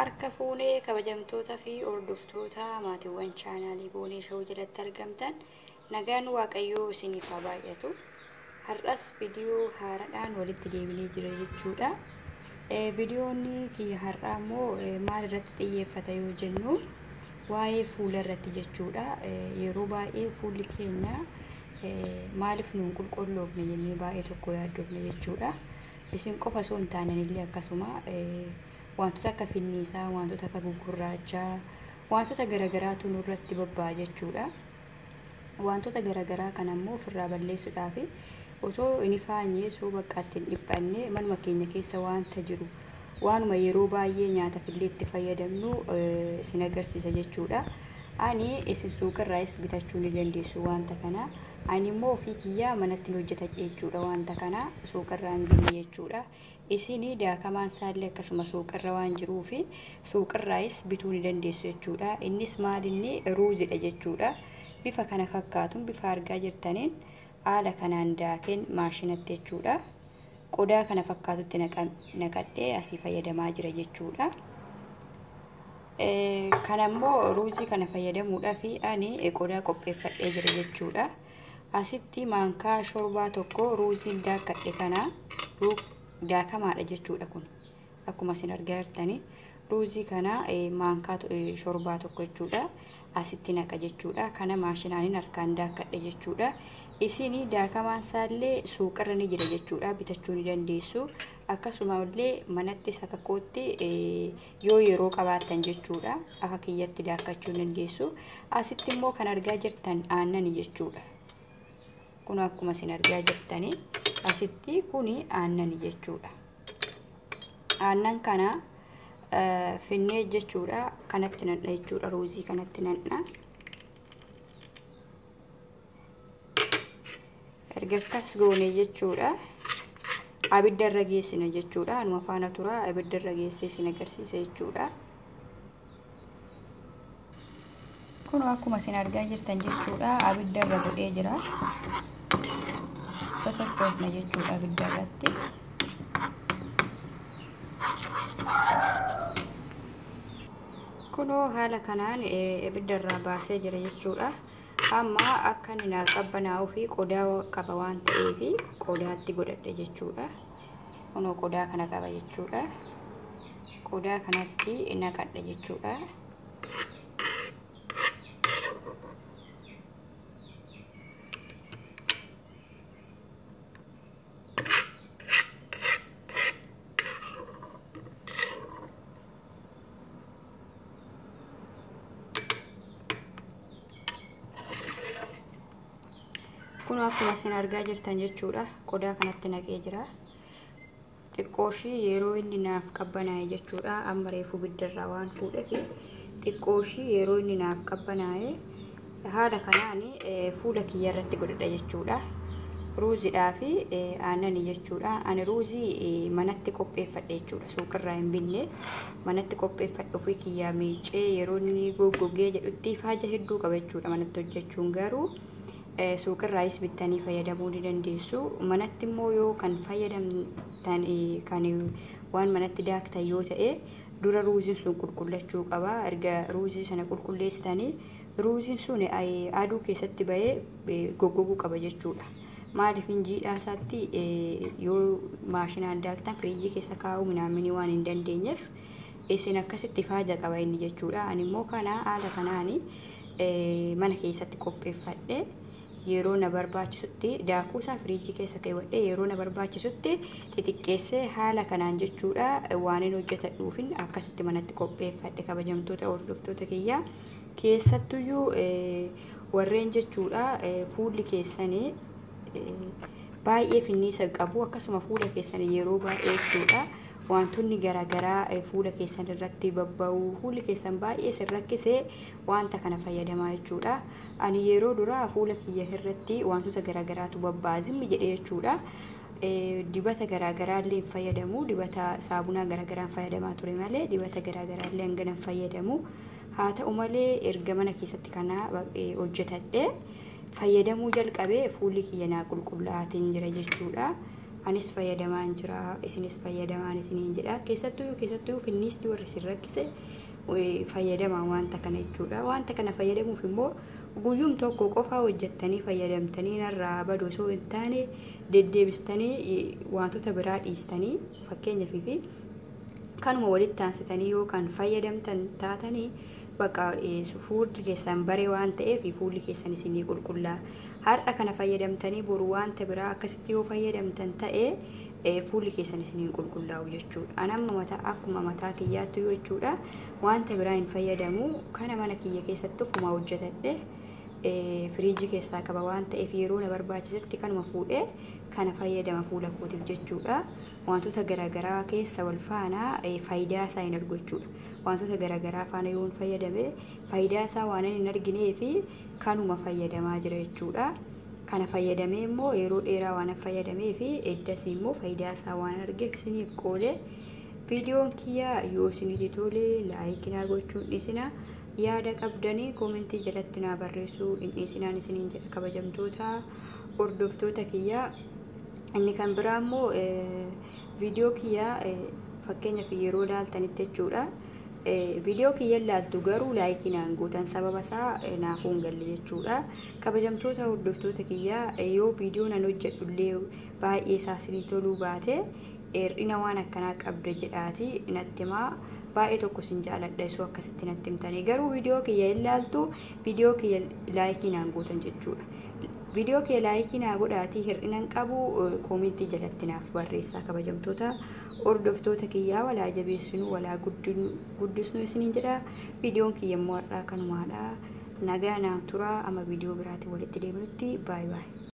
Harka fuunee kabajamtootaa fi hordoftoota maatiiwwan chaanaalii Boonee Shawuu jalatti argamtan nagaan Waaqayyoo isiniif haa baay'atu. Har'as viidiyoo haaraadhaan walitti deebinee jira jechuudha. Viidiyoon kiyya har'aa immoo maal irratti xiyyeeffata yoo jennu, waa'ee fuula irratti jechuudha. Yeroo baay'ee fuulli keenya maaliif nuun qulqulloofne jennee baay'ee tokko yaaddofne jechuudha. Isin qofa osoo hin taane illee akkasuma wantoota akka finniisaa, wantoota akka gugurraachaa, wantoota garaagaraatu nurratti babba'a jechuudha. Wantoota garaagaraa kana immoo ofirraa balleessuudhaaf osoo hin ifaanye, osoo bakka itti hin dhiphanne, manuma keenya keessa wanta jiru, waanuma yeroo baay'ee nyaataaf illee itti fayyadamnu isin agarsiisa jechuudha. Ani isin suuqirraayis bitachuu ni dandeessu wanta kana. Ani immoo ofii kiyyaa manatti hojjeta jechuudha, wanta kana suuqirraa hin binne jechuudha. Isin daakamaan isaallee akkasuma suuqirra waan jiruuf suuqirraayis bituu ni dandeessu jechuudha. Innis maal inni ruuzidha jechuudha. Bifa kana fakkaatuun bifa argaa jirtaniin haala kanaan daakeen maashinatti jechuudha. Qodaa kana fakkaatutti naqadhee asii fayyadamaa jira jechuudha. Kana immoo ruuzii kana fayyadamuudhaaf ani qodaa qopheeffadhee jira jechuudha. Asitti maankaa shorbaa tokko ruuziin daakadhe kana daakamaadha jechuudha kun. Akkuma isin argaa jirtani ruuzii kana maankaa shorbaa tokko jechuudha. Asitti naqa jechuudha. Kana maashinaanin harkaan daakadhe jechuudha. Isin daakamaan isaallee suuqirra ni jira jechuudha. Bitachuu ni dandeessu. Akkasuma illee manattis akka kootti yoo yeroo qabaattan jechuudha. Akka kiyyatti daakachuu ni dandeessu. Asitti immoo kan argaa jirtan aannani jechuudha. Kun akkuma isin argaa jirtani asitti kuni aannani jechuudha. Aannan kana finnee jechuudha. Kanatti nadha jechuudha. Ruuzii kanatti nadha. Erga akkas goone jechuudha. Abidda irra geessina jechuudha. Anuma faana tura, abidda irra geessee isin agarsiisa jechuudha. Kun akkuma isin argaa jirtan jechuudha. Abidda irra godhee jira. Sosochoofna jechuudha abidda irratti. Kunoo haala kanaan ibidda irraa baasee jira jechuudha. Amma akka inni naa qabbanaa'uu fi qodaa qaba waan ta'eef qodaatti godhadhe jechuudha. Kunoo qodaa kana qaba jechuudha. Qodaa kanatti naqadhe jechuudha. Kun akkuma isin argaa jirtan jechuudha. Qodaa kanatti naqee jira. Xiqqooshii yeroo inni naaf qabbanaa'e jechuudha. Amma reefu ibiddarraa waan fuudheef xiqqooshii yeroo inni naaf qabbanaa'e haala kanaan fuula kiyya irratti godhadha jechuudha. Ruuzidhaa fi aannani jechuudha. Ani ruuzii manatti qopheeffadhe jechuudha. Suuqirraa hin binne, manatti qopheeffadhe. Ofii kiyyaa miicee yeroo inni goggogee jedhutti faaja hedduu qaba jechuudha manatti hojjechuun. Garuu suuqirraayis bittanii fayyadamuu ni dandeessu. Manatti immoo yoo kan fayyadamtan, kan waan manatti daaktan yoo ta'e, dura ruuziin sun qulqullachuu qaba. Erga ruuzii sana qulqulleessitanii ruuziin sun aduu keessatti bahee goggoguu qaba jechuudha. Maaliif hin jiidhaa isaatti yoo maashinaan daaktan firiijii keessa kaa'uu minaaminii waan hin dandeenyeef isin akkasitti faaja qaba inni jechuudha. Ani immoo kana haala kanaan mana keessatti qopheeffadhe, yeroo na barbaachisutti daakuu isaa firiijii keessa keewwadhe, yeroo na barbaachisutti xixiqqeessee haala kanaan jechuudha waan hin hojjetadhuufin akkasitti manatti qopheeffadhe. Kabajamtoota hordoftoota kiyyaa, keessattuyyuu warreen jechuudha fuulli keessanii baay'ee finniisa qabu, akkasuma fuula keessanii yeroo baay'ee jechuudha wantoonni garaagaraa fuula keessan irratti babba'u, fuulli keessan baay'ee isin rakkisee, wanta kana fayyadamaa jechuudha. Ani yeroo duraa fuula kiyya irratti wantoota garaagaraatu babba'a zimmi jedhee jechuudha. Dibata garaagaraa illee hin fayyadamu, dibata saabunaa garaagaraa fayyadamaa ture malee dibata garaagaraa illee hangana hin fayyadamu. Haa ta'u malee erga mana keessatti kana hojjetadhe fayyadamuu jalqabee fuulli kiyya naa qulqullaa'aatiin jira jechuudha. Anis fayyadamaan jira, isinis fayyadamaan isiniin jedha. Keessattuu finniisti warri isin rakkise fayyadamaa wanta kana jechuudha. Wanta kana fayyadamuuf immoo guyyum tokko qofaa hojjettanii fayyadamtanii narraa badu osoo hin taane deddeebistanii wantoota biraa dhiistanii fakkeenyaaf fi kanuma walitti aansitanii yoo kan fayyadamtan taatanii bakka fuulli keessan baree waan ta'eef fuulli keessan isinii qulqullaa. Har'a kana fayyadamtanii boru wanta biraa akkasitti yoo fayyadamtan ta'e fuulli keessan isinii qulqullaa'u jechuudha. An amma mataa akkuma mataa kiyyaatti jechuudha wanta biraa hin fayyadamu. Kana mana kiyya keessatti ofumaa hojjetadhe firiijii keessaa qaba waan ta'eef yeroo na barbaachisetti kanuma fuudhee kana fayyadama fuula kootiif jechuudha. Wantoota garaagaraa keessa wal faana faayidaa isaa hin argu jechuudha. Wantoota garaagaraa faana yoo fayyadame faayidaa isaa waan hin arginee fi kanuma fayyadamaa jira jechuudha. Kana fayyadamee immoo yeroo dheeraa waan fayyadamee fi eddasii immoo faayidaa isaa waan argeef isiniif qoode. Viidiyoon kiyya yoo isinitti tole like naa gochuun dhiisina. Yaada qabdanii koomentii jalatti naa barreessuu hin dhiisinaan isiniin jedha kabajamtoota hordoftoota kiyya. Inni kan biraa immoo viidiyoo kiyya fakkeenyaaf yeroo ilaaltanitti jechuudha. Viidiyoo kiyya ilaaltu garuu like naan gootan sababa isaa naafuu hin galle jechuudha. Kabajamtoota hordoftoota kiyya yoo viidiyoo nan hojjedhullee baay'ee isaa isinii toluu baate hir'ina waan akkanaa qabda jedhaati natti himaa. Baay'ee tokko isin jaaladha isoo akkasitti natti himtanii garuu viidiyoo kiyya ilaaltu viidiyoo kiyya like naan gootan jechuudha. Viidiyoo kiyya like naa godhaatii hir'ina hin qabu koomentii jalatti naaf barreessaa kabajamtoota hordoftoota kiyyaa walaa jabeessinu walaa guddisnu isiniin jedha. Viidiyoon kiyya immoo har'aa kanumaadha. Nagaa naaf tura amma viidiyoo biraatiin walitti deebinutti baay'ee baay'ee.